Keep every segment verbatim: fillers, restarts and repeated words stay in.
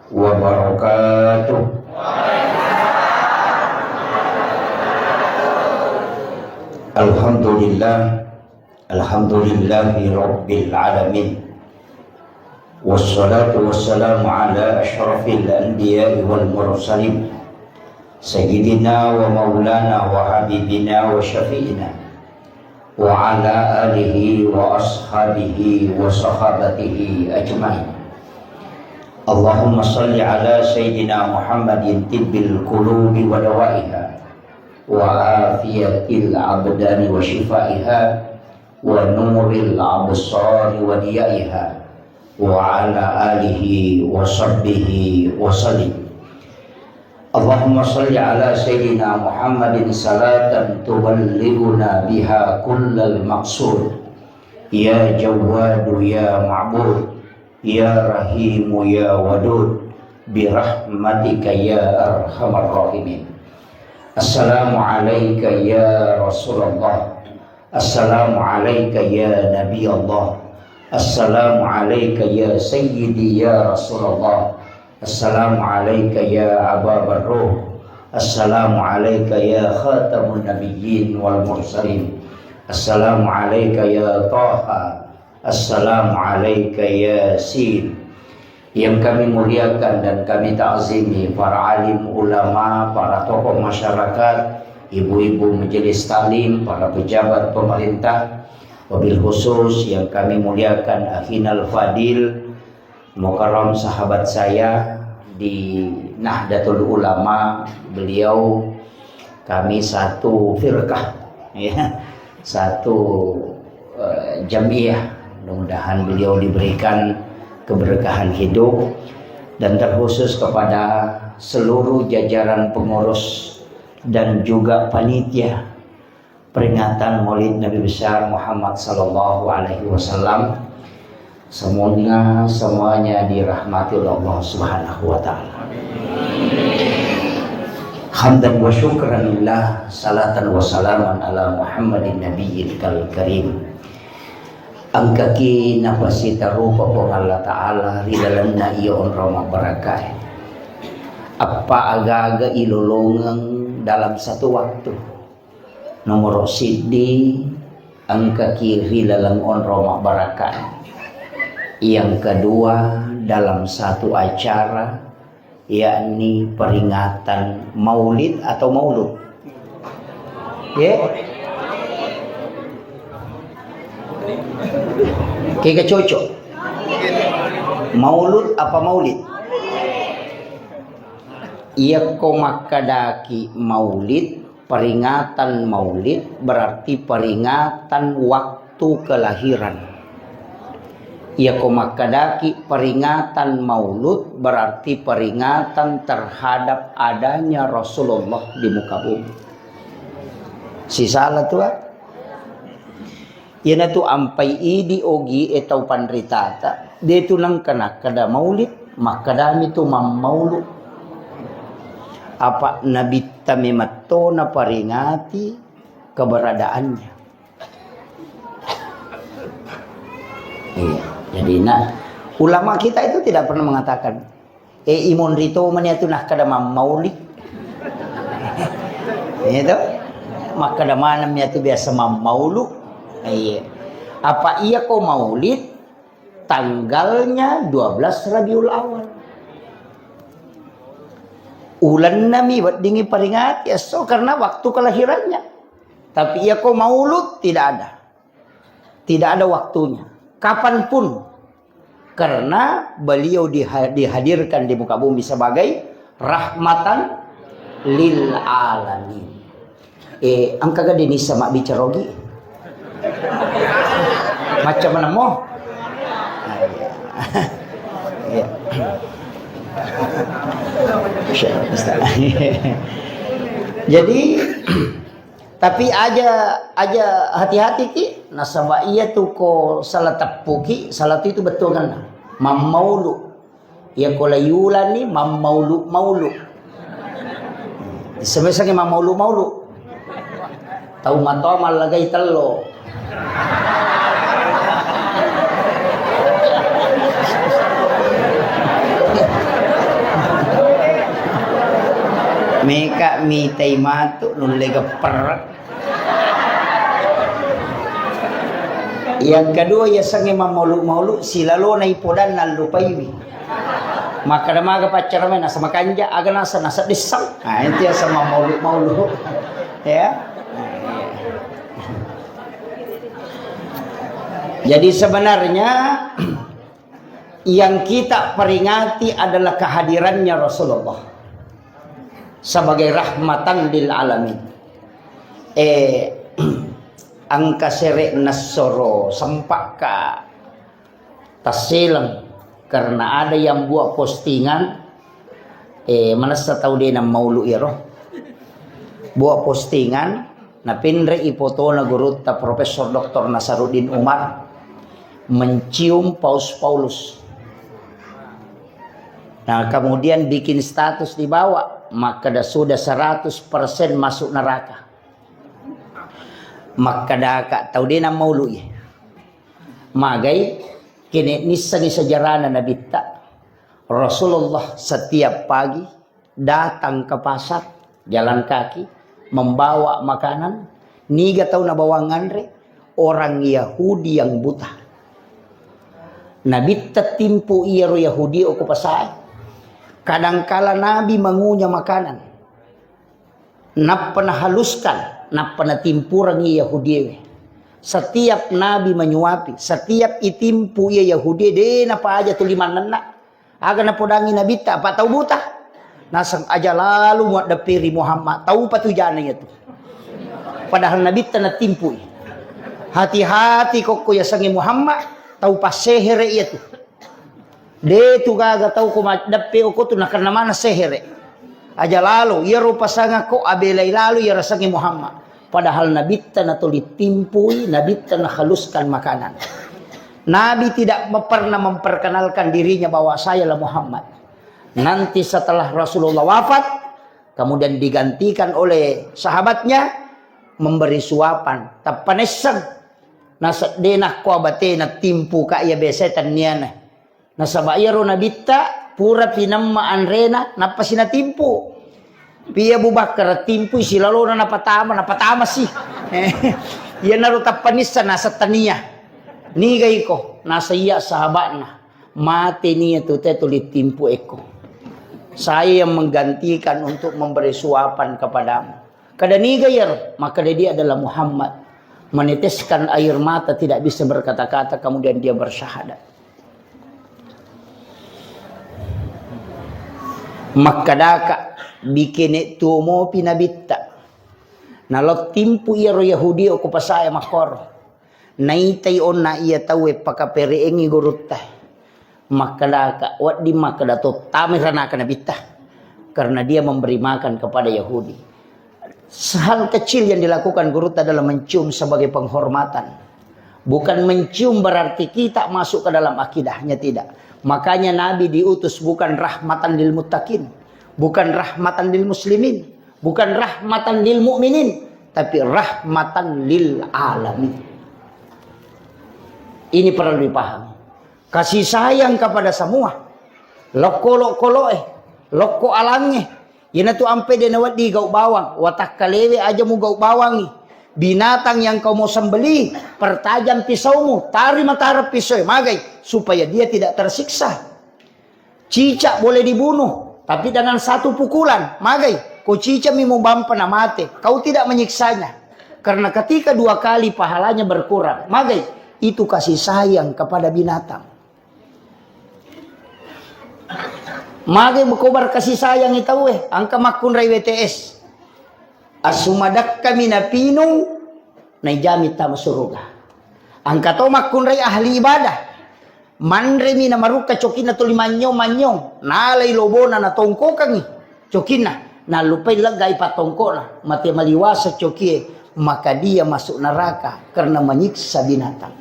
wabarakatuh. Alhamdulillah, alhamdulillahi rabbil alamin. Wassalatu wassalamu ala asyrafil anbiya'i wal mursalin, sayyidina wa maulana wa habibina wa syafi'ina wa ala alihi wa ashabihi wa sahabatihi ajma'in. Allahumma salli ala sayyidina Muhammadin tibbil qulubi wa dawaiha, wa afiyatil abdani wa shifaiha, wa nuril absari wa diyaiha, wa ala alihi wa sahbihi wa sallim. Allahumma salli ala sayyidina Muhammadin salatan tuballighuna biha kullal maqsud. Ya Jawwadu ya Ma'bud, ya Rahimu ya Wadud, birahmatika ya arhamar rahimin. Assalamu alaika ya Rasulullah. Assalamu alaika ya Nabi Allah. Assalamu alaika ya Sayyidi ya Rasulullah. Assalamu alaika ya Aba Barruh. Assalamu alaika ya Khatamun Nabiyyin wal Mursalin. Assalamu alaika ya Taha. Assalamu alaika ya Yasin. Yang kami muliakan dan kami ta'zimi para alim ulama, para tokoh masyarakat, ibu-ibu majelis taklim, para pejabat pemerintah, wabil khusus yang kami muliakan Akhinal Fadil Mukarram, sahabat saya di Nahdlatul Ulama, beliau kami satu firqah, ya, satu, eh, jamiah. Mudah-mudahan beliau diberikan keberkahan hidup, dan terkhusus kepada seluruh jajaran pengurus dan juga panitia peringatan Maulid Nabi Besar Muhammad sallallahu alaihi wasallam. Semoga semuanya dirahmati oleh Allah Subhanahu wa taala. Hamdan wa syukran lillah, salatan wa salaman ala Muhammadin nabiyil karim. Engkaki napasitarupa Puang Allah Ta'ala ri lalenna iya onrong mabbarakae. Appa agaga ilolongeng dalam satu waktu. Nomoro siddi, engkaki ri laleng onrong mabbaraka. Yang kedua, dalam satu acara, yakni peringatan maulid atau maulud. Ya? Kega cocok? Maulud apa maulid? Iyakko makkedaki maulid, peringatan maulid berarti peringatan waktu kelahiran. Iyako makkedaki peringatan maulud berarti peringatan terhadap adanya Rasulullah di muka bumi. Sisala tu, ah? Iyanatu ampai idi ogi e tau panritata, de tu nengka nakkeda maulid, makkedami tu mammaulu. Apa nabitta memetto naperingati keberadaannya. Iya, jadi, nah, ulama kita itu tidak pernah mengatakan, "Eh, imonri to mani atu nakkeda mammauli." Iya to? Makkeda maneng mi atu biasa mammaulu. Iya. Apa iya ko maulid tanggalnya dua belas Rabiul Awal. Ulenna mi weddingi peringati esso karena waktu kelahirannya. Tapi iya ko maulud tidak ada. Tidak ada waktunya. Kapanpun. Karena beliau diha-, dihadirkan di muka bumi sebagai rahmatan lil alamin. Eh, engka ga denisa mabbicara ogi? Macam mana mo? Ah, iya. Iya. Jadi, tapi aja, aja hati-hati ki, nasaba iya tu ko salah teppu ki, salah tu itu betul kan? Mammaulu. Iya ko layulani mammaulu-maulu. Semesangi mammaulu-maulu. Tau matoa mallagai tello. Meka mitai matu nulle gepper. Yang kedua, yasengnge mammaulu-maulu, silalona ipodanna allupaiwi. Makkeda maga paccarame, nasa makanja, aga nasa, nasa dessang. Nah, itu yaseng mammaulu-maulu. Ya. Jadi sebenarnya yang kita peringati adalah kehadirannya Rasulullah sebagai rahmatan lil alamin. Eh, engka sere nassoro sempakka tasseleng karena ada yang buat postingan, eh, manessa tau de nammaulu iyaro. Buat postingan, napinrei fotona gurutta Profesor Doktor Nasaruddin Umar mencium Paus Paulus. Nah, kemudian bikin status di bawah, makkeda sudah seratus persen masuk neraka. Makkedaka tau de nammaului. Magai, kene nissengi sejarahna Nabitta. Rasulullah setiap pagi datang ke pasar, jalan kaki, membawa makanan. Niga tau nabawang anre? Orang Yahudi yang buta. Nabitta timpu iyaro Yahudi okko pasae. Kadangkala Nabi mangunya makanan. Nappa nahaluskan, nappa natimpurengngi Yahudiewe. Setiap Nabi menyuapi, setiap itimpu iya Yahudie, de napaja tuli mannenna. Aga napodangi Nabitta, apa tau buta? Naseng aja lalu muaddepperi Muhammad, tau patujana iyatu. Padahal Nabitta natimpui. Hati-hati kokko yasengnge Muhammad, tau passehere iyatu. De tu gaga tau ko maddeppe okko tu nakenna mana sehere. Aja lalo, iyaro pasangakko abelai lalo iya rasengnge Muhammad. Padahal Nabitta natuli timpui, Nabitta nahaluskan makanan. Nabi tidak me-, pernah memperkenalkan dirinya bahwa sayalah Muhammad. Nanti setelah Rasulullah wafat, kemudian digantikan oleh sahabatnya, memberi suapan. Tappanesseng. Naseddena ko abatena timpu ka iya biasa tenniana. Nasaba iyaro Nabitta pura pinemma anrena, nappasi natimpu. Pi Abu Bakar timpui silalona napatama, napatamasi. Iyanaro tappanissa nasa tania. Niga iko? Nasa iya sahabatna. Mate nia tu te tuli timpu eko. Saya yang menggantikan untuk memberi suapan kepadamu. Kada niga iyaro? Makkeda dia adalah Muhammad. Meneteskan air mata, tidak bisa berkata-kata, kemudian dia bersyahadat. Makkedaka, bikene tuo mopi Nabitta. Nalo timpu iyaro Yahudi okko pasae makkoro. Naitai onna iya tauwe pakapere'engngi gurutta. Makkedaka, wedding makkeda to, tamai ranaka Nabitta. Karena dia memberi makan kepada Yahudi. Hal kecil yang dilakukan gurutta adalah mencium sebagai penghormatan. Bukan mencium berarti kita masuk ke dalam akidahnya, tidak. Makanya Nabi diutus bukan rahmatan lil muttaqin, bukan rahmatan lil muslimin, bukan rahmatan lil mu'minin, tapi rahmatan lil alamin. Ini perlu dipahami. Kasih sayang kepada semua. Lokko lokoloe, lokko alangnge. Iyanatu ampe de nawedding gau bawang, watakkalewe aja mugau bawangi. Binatang yang kau mau sembelih, pertajam pisaumu, tari matara pisau, magai, supaya dia tidak tersiksa. Cicak boleh dibunuh, tapi dengan satu pukulan. Magai, ko cicakmi mubampa na mate, kau tidak menyiksanya. Karena ketika dua kali pahalanya berkurang. Magai, itu kasih sayang kepada binatang. Magai bekobar kasih sayang i tauwe, angka makkunrai W T S. Assumadekkami napinung, naijami tama suruga. Angka to makkunrai ahli ibadah. Manremi namarukka cokinna tuli manynyong-manynyong, nalai lobona natongkokangngi cokinna, nallupai leggai pattongkona, mate maliwasa cokie, maka dia masuk neraka karena menyiksa binatang.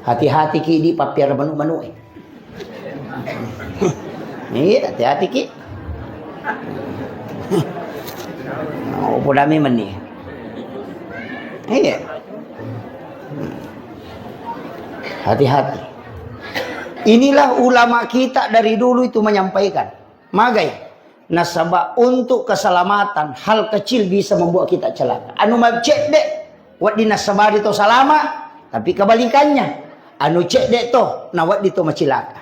Hati-hati ki di pappiara manu-manu'e. Iya, hati-hati ki. Oh, podami meni. Iya. Hati-hati. Inilah ulama kita dari dulu itu menyampaikan. Magai. Nasaba untuk keselamatan, hal kecil bisa membuat kita celaka. Anu macedde, wedding nasabari to salama, tapi kebalikannya, anu cedde to, na wedding to macilaka.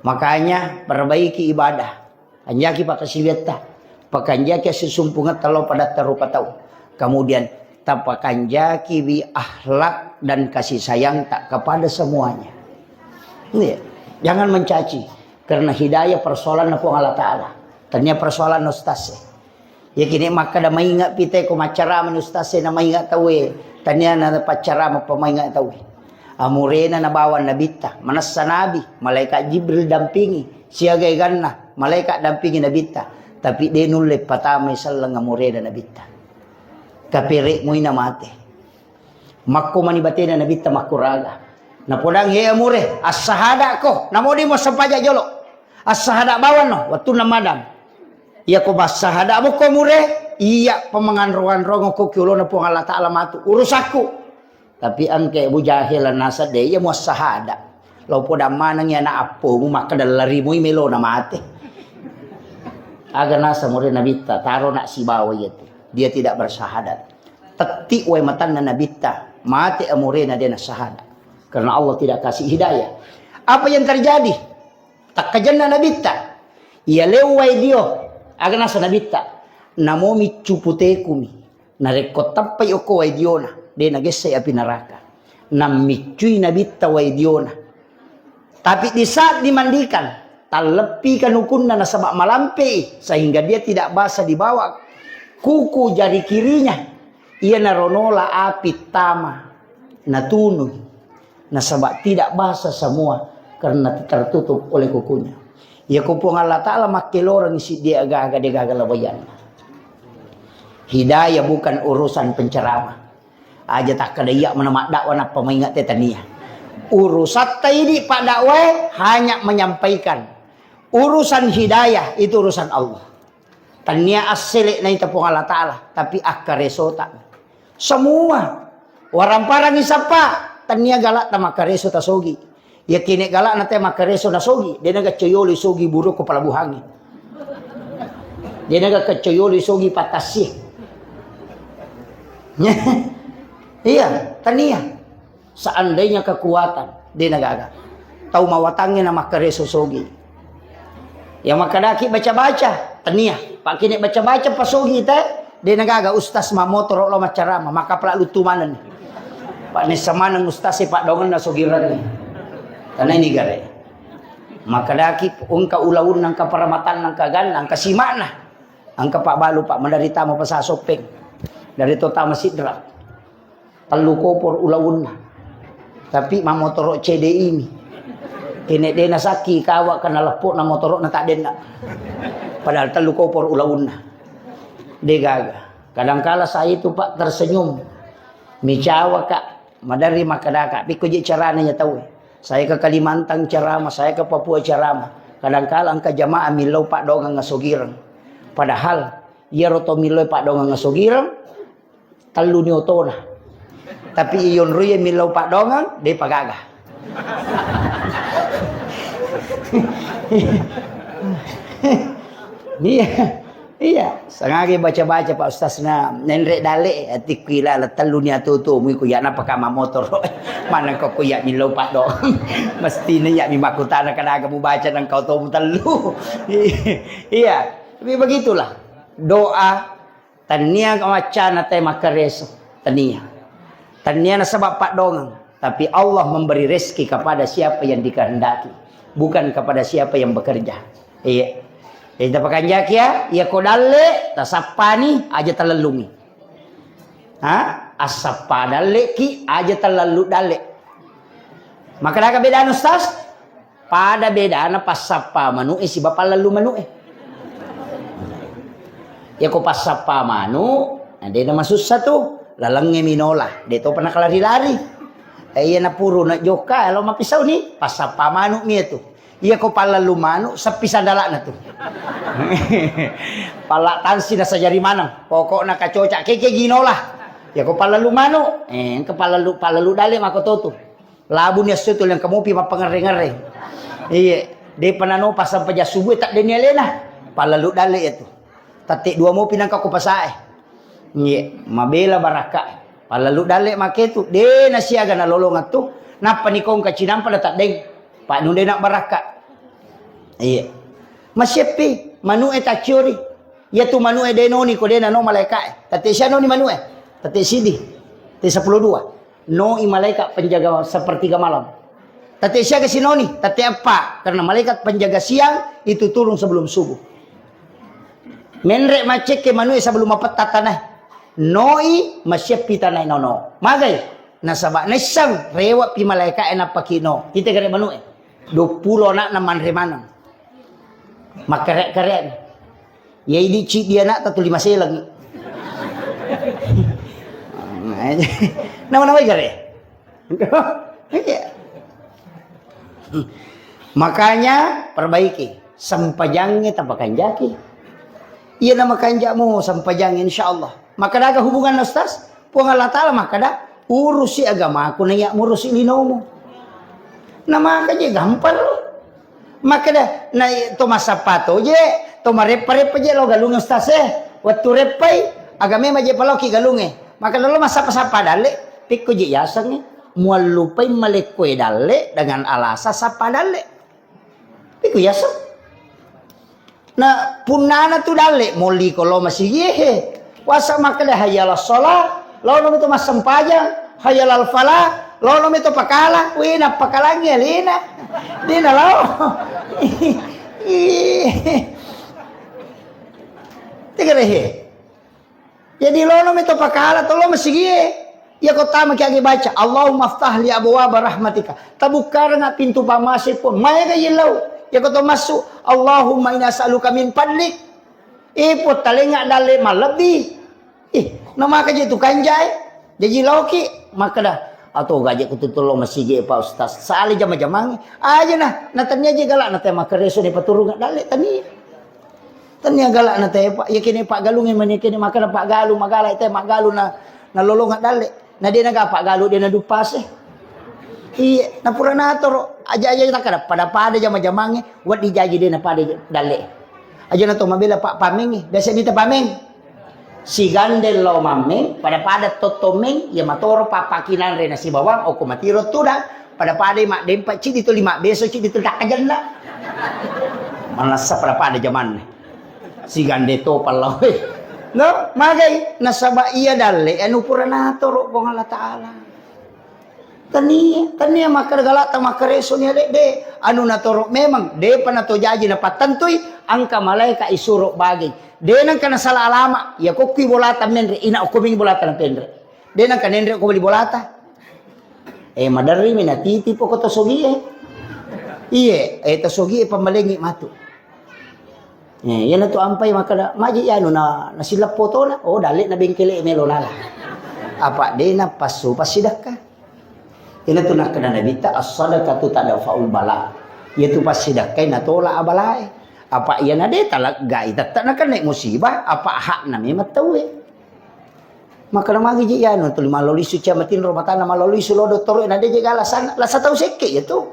Makanya, perbaiki ibadah. Kanjaki pakkasiwiatta, pakanjaki assisumpungetta lao padatta rupa tau. Kemudian, tapakanjakiwi akhlak dan kasih sayang tak kepada semuanya. Iya. Jangan mencaci. Karena hidayah persoalanna Puang Allah Ta'ala. Tania persoalan ustaz. Iya kini makkeda mainga pite ko maccarama ni ustaz na mainga tauwe. Tania na paccarama pemainga tauwe. Amurena nabawa nabitta, manessa nabi, malaikat Jibril dampingi, siaga eganna, malaikat dampingi nabitta, tapi de nulle patamai selleng amurena nabitta. Kapere muina mate. Makko mani batena nabitta makkuraga. Napodang, "He amure, assahada ko, namo de mo sempaja jolo. Assahada bawanno, wettunna madang." Iya ko massahada mokko amure, iya pemanganro-anrong ko kiolona Puang Allah Ta'ala matu. Urusakku. Tapi engke Abu Jahil nasa de iya muassahada. Lao podang maneng iya na appomu makkeda larimui melona mate. Aga nasa mure nabitta, taro nak sibawa iya tu. Dia tidak bersahadat. Tetti wae matanna nabitta, mate amurena de nasahada. Karena Allah tidak kasih hidayah. Apa yang terjadi? Takkajenna nabitta. Iya lewai dio. Aga nasa nabitta. Namo miccu putekumi. Narekko teppai okko wai diona, de nagessai api neraka. Nammiccui nabitta wai diona. Tapi di saat dimandikan, talleppi kanukunna nasaba malampe, sehingga dia tidak basah dibawa kuku jari kirinya. Ia naronola api tama natunui. Nasaba tidak basah semua karena tertutup oleh kukunya. Iya ko Puang Allah Ta'ala makkelorengngi siddi aga-aga de gaga labayanna. Hidayah bukan urusan penceramah. Aja takkeda iya mana maddakwa nappa maingat te tania. Urusatta idi paddakwae hanya menyampaikan. Urusan hidayah itu urusan Allah. Tania assele naita Puang Allah Ta'ala, tapi akkaresota. Semua. Waramparang isappa, tania galak tamakkareso tasogi. Yakini galak nate makkareso nasogi, de naga coyoli sogi buru ko pelabuhangi. De naga kecoyoli sogi patasi. Iya, tania. Seandainya kekuatan, de nagaga. Tau mawatangnge na makkareso sogi. Yang makkadaki baca-baca, tania. Pakkini baca-baca pasogi te, de nagaga ustaz mamotoro lo maccarama, maka pala lutu maneng. Pak nessa maneng ustaz e pak dongenna sogirangnge. Karena ini gare. Makkadaki engka ulaunna, engka paramatanna, engka ganna, engka simakna. Engka pak balu pak menderita mau pesa soppeng. Dari to tama sidra. Tellu kopor ulaunna. Tapi mamotoro C D I mi. Kene dena sakki kawa kena leppo na motoro na tak denna. Padahal tellu kopor ulaunna. De gaga. Kadangkala saya itu pak tersenyum. Micawa kak. Madari makadaka. Pikko je carana ya tau. Saya ke Kalimantan ceramah, saya ke Papua ceramah. Kadangkala engka jamaah millau pak dongang ngasogireng. Padahal iya roto millau pak dongang ngasogireng. Telluni otona. Tapi iyonroi millau paddongeng, de pagaga. Iya, iya. Sangage baca-baca pak ustaz na nenre dale, atikku ila telluni atutu muiku ya napa kama motor. Mana kok ya millau paddongeng. Mestine ya mi makutana kadaga mubaca nang kau tomu tellu. Iya, tapi begitulah. Doa Tania maccana te makkareso, tania. Tania nasaba paddongeng, tapi Allah memberi rezeki kepada siapa yang dikehendaki, bukan kepada siapa yang bekerja. Iya. Jadi tapakanjaki ya, iya ko dalle tasappani aja talellungi. Ha? Assappa dalle ki aja talellu dalle. Maka daga bedana ustaz? Pada bedana passappa manu'e siba pallallu manu'e. Yako passappa manu, na de namasussa tu, lalengnge minola, de topa nakalari-lari. Eh, iya napuru na jokka, lo mapisau ni, passappa manu mi tu. Iya ko pallallu manu, seppi sandalana tu. Palla tansi nasajari maneng, pokokna kacoca keke ginola. Yako pallallu manu, eh, engka pallallu, pallallu dale mako totu. Labuni esso tu lengka mopi mappangerre-ngerre. Iye, depa nano pasang paja subuh tak deni alena. Pallalu dalle' iyatu. Tette' dua mopi nangka ko pasae. Iye, mabela barakka'. Pallalu dalle' make tu, de' nasiaga nalolongeng tu. Nappa nikongka cinampa na taddeng. Pa'nu de' na barakka'. Iye. Masieppi manu'e tacciori. Iyatu manu'e de' noni ko de' nano malaeka'e. Tette' sia noni manu'e. Tette' sidi. Tette' seppulo dua. Noi malaikat penjaga sepertiga malam. Tette' siaga sinoni, tette' eppa, karena malaikat penjaga siang itu turun sebelum subuh. Menre' maccekke manu'e sebelum mapetta tanae. Noi masieppi tanae nono. Magai? Nasaba' naisseng rewe'pi malaeka'e nappaki no. Ite gare' manu'e. Duappulo ana'na manre maneng. Makkare'-kare'ni. Iya idi' ciddi ana'ta tuli maselengngi. Nama-namai gare'. Iya. Makanya perbaiki. Sempajangnge tapakanjaki. Iya namakanja'mu sempajangnge, insya Allah. Makkeda aga hubunganna, Ustaz? Puang Allah Ta'ala makkeda, "Urusi agamaku, naiya murusi linomu." Namaka je gampang lo. Makkeda, na to massappa to je, to mareppa-reppa je lo galungnge, Ustaz, eh. Wettu reppai, aga memang je paloki galungnge. Makkeda lo massappa-sappa dalle', pekko je yasengnge. Muallupai malekkoe dalle' dengan alasan sappa dalle'. Pekko yaseng. Na punnana tu dalle' molli ko lo masigie he. Wasa makkeda, "Hayya 'alas shalah," lono mi to massempajang. "Hayya 'alal falah," lono mi to pakala. Weh, nappakalangi alena. De' nalao. Tegere he. Jadi lono mi to pakala, to lo masigie. Iya ko tamaki agi baca, "Allahumma aftah li abwaba rahmatika." Tabukkarengnga pintu pamase pun. Maega yellau. Iya ko to massu, "Allahumma inna as'aluka min fadlik." Eh, po talengnga dalle' mallebbi. Ih, namaka je tu kanjai. Jaji laoki, makkeda, "Ato gaje ku tutullo masigi, Pak Ustaz. Sale jama-jamangnge." Aja nah, na tania je galak na te makkereso ni paturungnga dalle' tania. Tania galak na te, Pak. Iya kene paggalungnge mani kene makkeda paggalung, magala te maggalung na, nalolongnga dalle'. Na de' naga paggalung de' naduppase. Iye, na pura natoro, aja-aja takkada pada-pada jama-jamangnge, wedding jaji de' na pada dalle'. Aja na to mabela pa-, pamengngi, biasa mita pameng. Sigande lao mammeng, pada-pada totto meng, iya matoro pappakinanre nasibawang, okko matiro tudang, pada-pada maddempa ciddi to lima beso, ciddi to takkajenna. Manassa pada-pada jamanna. Sigande to pallawe. No, magai nasaba iya dalle' anu pura natoro Puang Allah Ta'ala. Tania, tania makkeda galakta makkareso nia de', de'. Anu natoro memang, de'pa nato jaji napattentui, engka malaeka isuro bage. De' nengka nasala alama, iya kokkui bolata menre, ina okko ming bolata napenre. De' nengka nenre okko bali bolata. Eh, maderri mi natiti poko to sogie. Iye, eh, to sogie pammalengi matu. Eh, iyanatu ampai makkeda, "Maji anu na, nasileppo tona?" Oh, dalle' na bengkele melo nala. Apa de' napassu passidakka. Iyanatu nakkeda Nabitta, "As-sadaqatu tadfa'ul bala." Iyatu passidakkai natola abalae. Apa iyana de' taleggai tette' nakenna musibah, apa hakna memang tauwe. Makkeda magi je iyanu tuli malolo lisu cia matinro matanna malolo lisu lo dottoro'e na de' je gala sanna, lasa tau sekke' ya tu.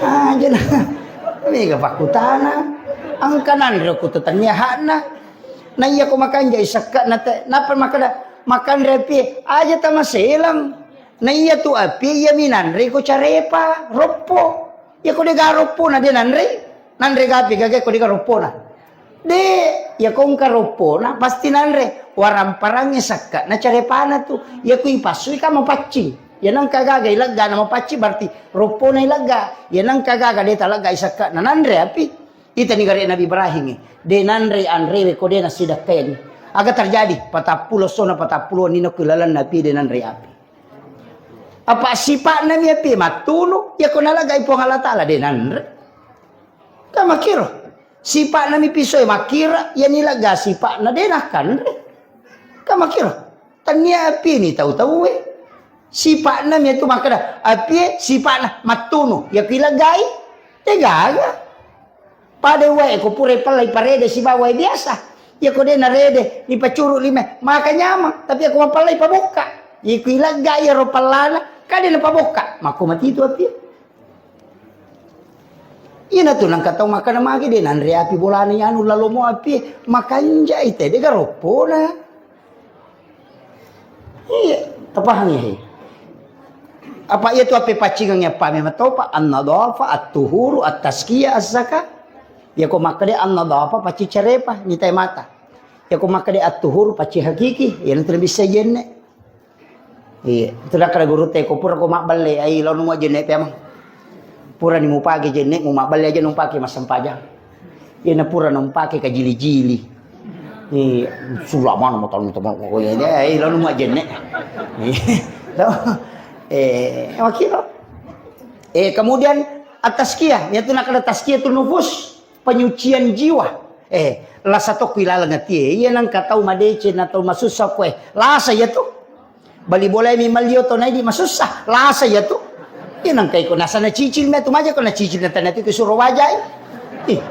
Ah, jena. Mega pakkutana. Engka nanre ku tu tania hakna. Na iya ko makanjai sekka' na te, napa makkeda makanre api aja tamaselang. Na iya tu api iya minanre ko carepa, roppo. Iya ko de' ga roppo na de' nanre. Nanre gapi gaga ko de' ga roppona. De', iya ko engka roppona pasti nanre. Waramparangnge sekka' na carepana tu. Iya ko ipassui ka mapaccing. Iya nengka gaga ilegga na mapaccing berarti roppona ilegga. Iya nengka gaga de' talegga isekka' na nanre api. Itani gare' Nabi Ibrahim e. De' nanre anrewe ko de' nasidakkaini. Aga terjadi? Patappulo sona patappulo nino ku lalenna api de' nanre api. Apa sipa'na mi api mattunu, iya ko naleggai Puang Allah Ta'ala de' nanre. Ka makkiro. Sipa'na mi pisoe makkira, iya nilegga sipa'na de' nakkanre. Ka makkiro. Tania api ni tau-tauwe. Sipa'na mi tu makkeda, api sipa'na mattunu, iya ko ileggai. De' gaga. Pada wae ko pura pellai parede sibawa wae biasa. Iya ko de' narede, dipacuru' lima, maka nyamang. Tapi iya ko mapellai pabokka. Iya ko ilegga iya ro pellana, ka de' napabokka. Makko mati tu api. Ina tu nangka tau makkeda magi de nanre api bolana anu lalo mo api makanja ite de garoppona. Iya, tapahangi he. Apa iya tu ape paccingang ya pame matopa an-nadhafa, at-tuhuru, at-tazkiyah, az-zakah. Ya ko makkeda an-nadhafa pacci carepa, nyitai mata. Ya ko makkeda at-tuhuru pacci hakiki, ya nanti bisa jenne. Iya, itu nakkeda gurutta ko pura ko mabballe, ai laono mua jenne pe amang. Purani mupake jenne, mu mabballe aja numpake massempajang. Iya na pura numpake kajili-jili. Iya, sulamana mo tanu teman ko iya, ai laono mua jenne. Iya. Tau. Eh, makiro. Eh, kemudian at-tazkiyah, yaitu nakkeda tazkiyatun nufus, penyucian jiwa. Eh, lasa tokko ilaleng atie, iya nangka tau madeceng na tau masussa koe. Lasa iya tu. Bali bolae mi mallio to naidi masussa, lasa iya tu. Iya nangka iko nasana cicil me tu maja ko na cicil na tanah tu suro wajai. Ih.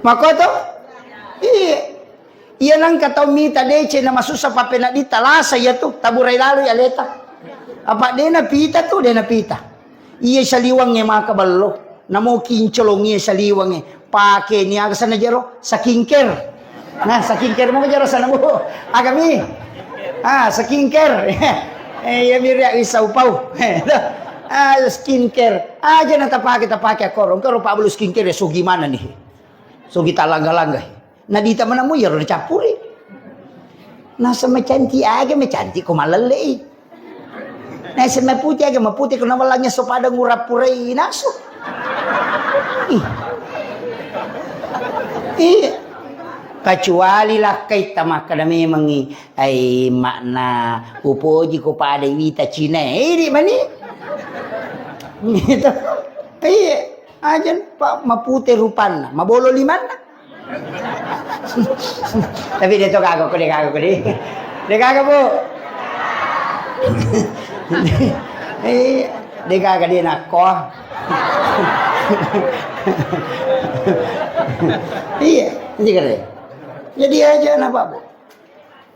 Mako to? Iya. Iya nangka tau mita deceng na masussa pappeneddita lasa iya tu, taburai laloi aleta. Apa de napita tu, de napita. Iya saliwangnge maka ballo. Namo kincolongi saliwangnge. Pake ni aga sana jero? Skincare. Nah, skincare mo jero sana, Bu. Agami. Ah, skincare. Eh, iya miri wissau pau. Ah, skincare. Aja na tapake, tapake akoro. Engka ro pabbalu skincare ya sogi mana nih? Sogi talangga-langga. Nadita manammu iyaro nacappuri. Nasa macanti aga, macanti ko malellei. Nasa maputi aga, maputi ko nawallangi so pada ngurappurai nasu. Ih. Iya. Kecuali lakkai tamakkada memangi, ai makna upoji ko pada wita Cina. Idi mani. Gitu. Iya. Aja pa mapute rupanna, mabolo limanna. Tapi de to gaga ko, de gaga ko, de. De gaga, Bu. Eh, de gaga de nakko. Iya, ini kare. Jadi aja na, Pak, Bu.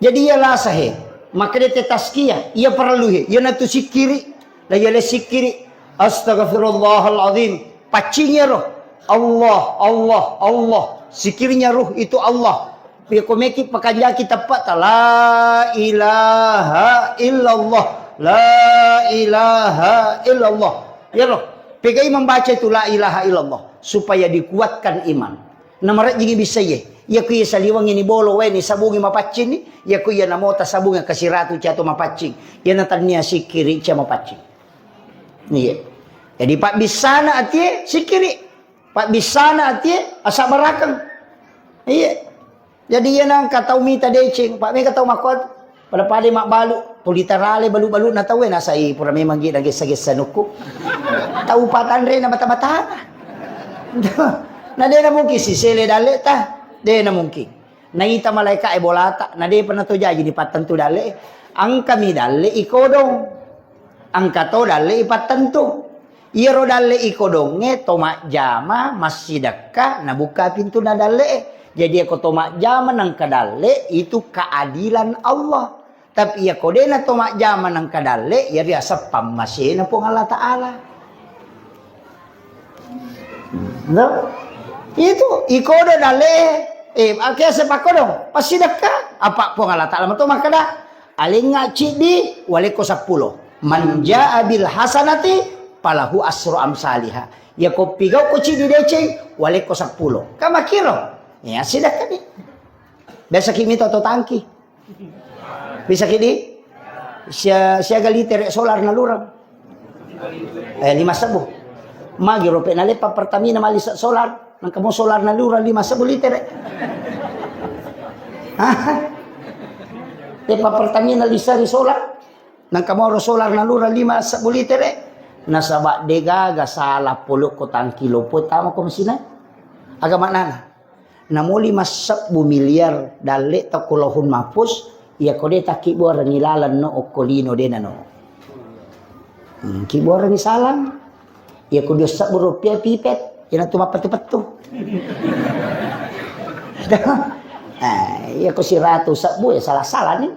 Jadi iya lasa he, makkeda te taskiyah, iya parellu he, iya natu sikkiri, la iya le sikkiri, astagfirullahal azim, paccingi ero, Allah, Allah, Allah, sikkirinya ruh itu Allah. Iya ko meki pakanjaki teppa'ta, la ilaha illallah, la ilaha illallah. Iyaro, pegai membaca itu la ilaha illallah supaya dikuatkan iman. Namarejjingi bissaiye. Iya ku iya saliwengngi ni bolo wae ni sabungi mapaccinni. Iya ku iya namota sabungi kasiratu cato mapaccing. Iya natannia sikkiri cia mapaccing. Iya. Jadi pabbissana atie sikkiri. Pabbissana atie asabbarakeng. Iya. Jadi iya nangka tau mita deceng, pa mega tau makkuat. Pada-pada mabbalu, tuli tarale balu-baluna tauwe nasai pura memang gi nagessa-gessa nukku. Tau patanre na mata-mata. Na dena mungkin sisele dalle ta, dena mungkin. Naita malaika e bolata, na depa na to jaji ni pattentu dalle. Angkami dalle ikodong. Angka to dalle ipattentu. Iyaro dalle ikodongnge to majjama massidekka nabukka pintunna dalle e. Jadi iyako to majjama nangka dalle itu keadilan Allah. Tapi iyako dena to majjama nangka dalle, iyari aseng pammasena Puang Allah Ta'ala. No? Itu ikodo dalle e, eh, akhirnya sepakodong, passidekka, apa Puang Allah Ta'ala mato makkeda, Alengnga ciddi, walekko seppulo. Man jaa bil hasanati, falahu asru amsaliha. Iyako pigau ko ciddi deceng, walekko seppulo. Kamakiro? Ya, sidakkani. Biasa ki mita to tangki. Bisa ki di? Sia-, siaga litere solar nalurang. Eh, lima sebbu. Magi rope naleppa Pertamina malisa solar, nangka mo solar nalura lima sebbu litere. Hah? Leppa Pertamina lisa ri solar, nangka mo ro solar nalura lima sebbu litere. Nasaba degaga sala polokko tangki lopo tama ko mesinna. Aga maknana? Namoli massebbu miliar dalle takko Lauhul Mahfuz, iyako de takkibbuarengngi laleng no okko lino de nano. Hmm, kibbuarengngi salang. Iyako dua sebbu rupiah pipet, iyanatu mappettu-pettu. Eh, iyako siratu sebbu ya salah-salah ni.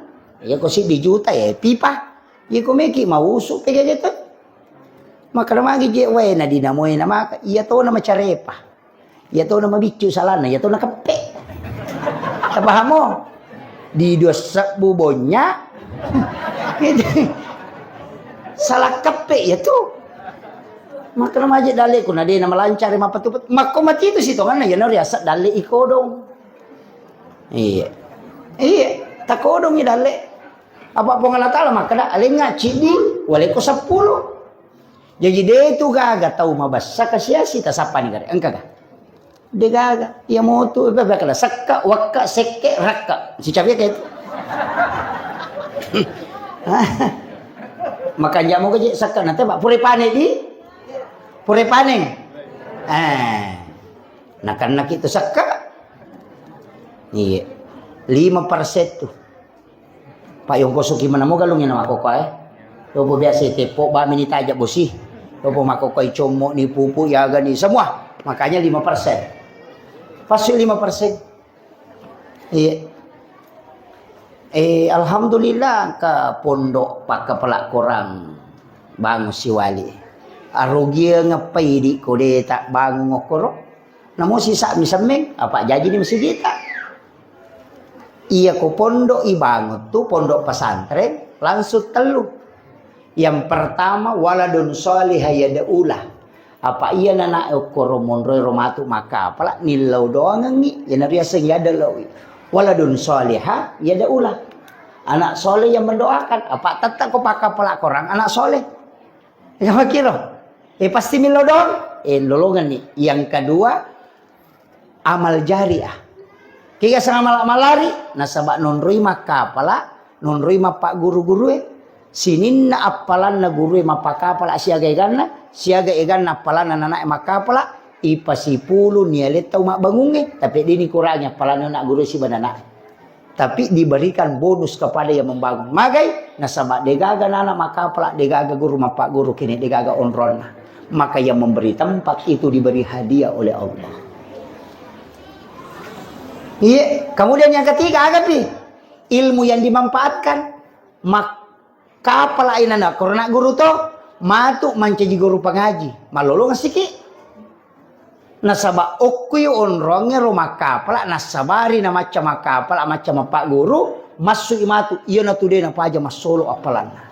Iyako siddi juta ya pipa. Iyako meki mausu pega gitu. Makkeda magi je wae na dinamoe na maka, iya tona macarepa. Iya tona mabiccu salana, iya tona keppe. Tapahamo? Di dua sebbu bonya. Itu. Salah keppe iya tu. Makkeda maje dalleku na dena malancare mapatu-patu. Makko mati itu sitonganna, iya nariasa dalle ikodong. Iya. Iya, takodongi dalle. Apa Puang Allah Taala makkeda, "Alengnga ciddi, waleko seppulo." Jaji de tu gaga tau mabessa kasiasi tasappani gare. Engka ga? De gaga. Iya motu, bebe kala sekka, wakka, sekke, rakka. Sicapi ke itu. Makanja mo gaji sekka nanti Pak pure pane di pure pane. Eh. Nakanna ki tu sekka. Iya. Lima persen tu. Pak yongkosoki mana mo galung ina makoko eh. Lobo biasa tepo ba mini taja bosi. Lobo makoko commo ni pupu yaga ni semua. Makanya lima persen. Pas lima persen. Iya. Eh, alhamdulillah ke pondok pakkapala korang bangun siwali. Arogia ngepai di kode tak bangun ngokoro. Namo sisa mi semmeng, apa jaji ni masigi ta. Iya ko pondok ibangun tu pondok pesantren langsung telu. Yang pertama, waladun shalihah yad'ulah. Apa iya nana okkoro monroe ro matu makkapala nillau doangengngi, iya nariaseng yad'ulah. Waladun shalihah yad'ulah. Anak soleh yang mendoakan. Apa tetap ko pakkapala korang anak soleh. Ya makiro. Eh pasti millau doang. Eh lolongenni. Yang kedua, amal jariah. Kega sang amal-amal lari, nasaba nonroi makkapala, nonroi mappagguru-gurue. Sininna appalanna gurue mappakapala siaga eganna, siaga eganna appalanna nanae makkapala, ipasipulu niale tau mabbangungnge, tapi dini kurangi appalanna anak gurue siba nanae. Tapi diberikan bonus kepada yang membangun. Magai, nasaba degaga nana makkapala, degaga guru mappagguru kene, degaga onronna. Maka yang memberi tempat itu diberi hadiah oleh Allah. Iya, kemudian yang ketiga, agapi ilmu yang dimanfaatkan. Makkapala inana korona guru to, matu mancaji guru pangaji. Malolong siki. Nasaba okkui onrongnge ro makkapala, nassabari na macca makkapala, macca mappagguru, massui matu, iyanatu de napaja massolo appalanna.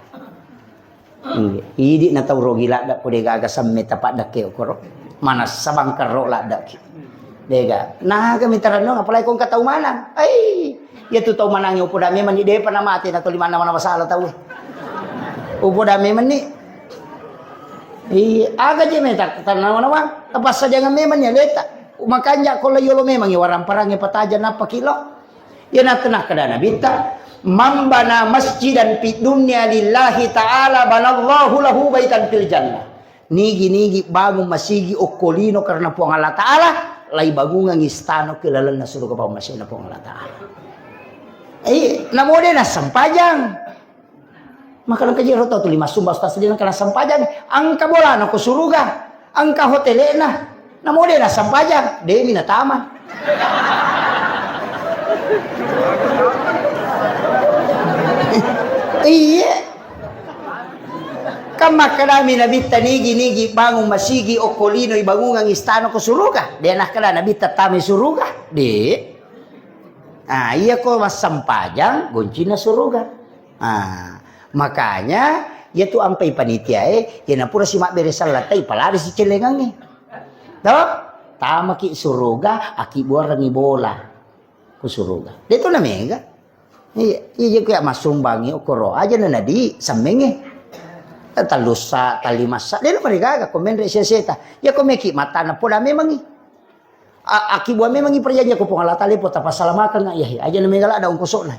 Iya, idi na tau rogi ladda ko degaga semme tapaddakke okoro. Manassa bangkarro laddaki. Dega. Naga mitaranno apalagi ko engka tau manang. Ai, iya tu tau manangi upoda memang ni depa na mate na toli manna mana masalah tau. Upoda memang ni. Iya, aga je meta tannawa-nawa. Tapassajangan memang ni aleta. Makanja ko la yolo memang ya waramparangnge pataja nappa kilo. Iya nakkeda Nabitta, "Man bana masjidan fid dunya lillahi ta'ala banallahu lahu baitan fil jannah." Nigi-nigi bangun masigi okko lino karena Puang Allah Ta'ala, lai bangungang istana ke lalenna suruga pammasena Puang Allah Ta'ala. Eh, namo de nassempajang. Maka engka jero tau tuli massumba ustaz de engka nassempajang, engka bolana ko suruga, engka hotele'na, namo de nassempajang, demi natama. Iya. Kan makkedami Nabitta nigi-nigi bangun masigi okko lino ibangungang istana ko suruga. De nakkeda Nabitta tamai suruga. De. Ah, iya ko massempajang goncina suruga. Ah, makanya iya tu ampai panitiae, iya napura si mabbere sallatai palari si celengangnge. To? Tamaki suruga, akibuarengi bola. Ku suruga. De tu na mega. Iya, iya je kuya massumbangi okoro aja na nadi semmengnge. Tallussa, talimassa. De na marigaga ko menre seseta. Iya ko meki matana poda memangi. A-, akibua memangi perjanjian ko Puang Allah Ta'ala, po tapasalamakeng, iya, iya, aja na mega ladda ongkosokna.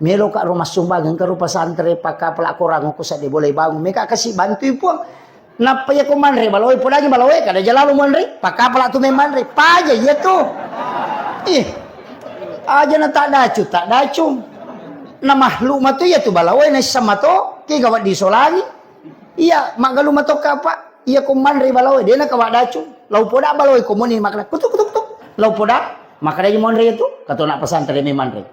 Meloka ro massumbang, engka ro pesantren, pakkapala korang, ko sadde boleh bangun. Meka kasi bantui Puang. Nappa iya ko manre balawe, podangi balawe, kada jalalu manre, pakkapala tu memanre. Paja iya tu. Ih. Aja na tak dacu, tak dacu. Na makhluk matu iya tu balawe, na issa mato, kega waddi solangi. Iya, magalu mato kapa. Iya ko manre balawe, dena kawa dacu. Lau poda balawe ko moni makna kutuk, kutuk, kutuk. Lau poda, makna ji monre itu, katona pesantren memanre.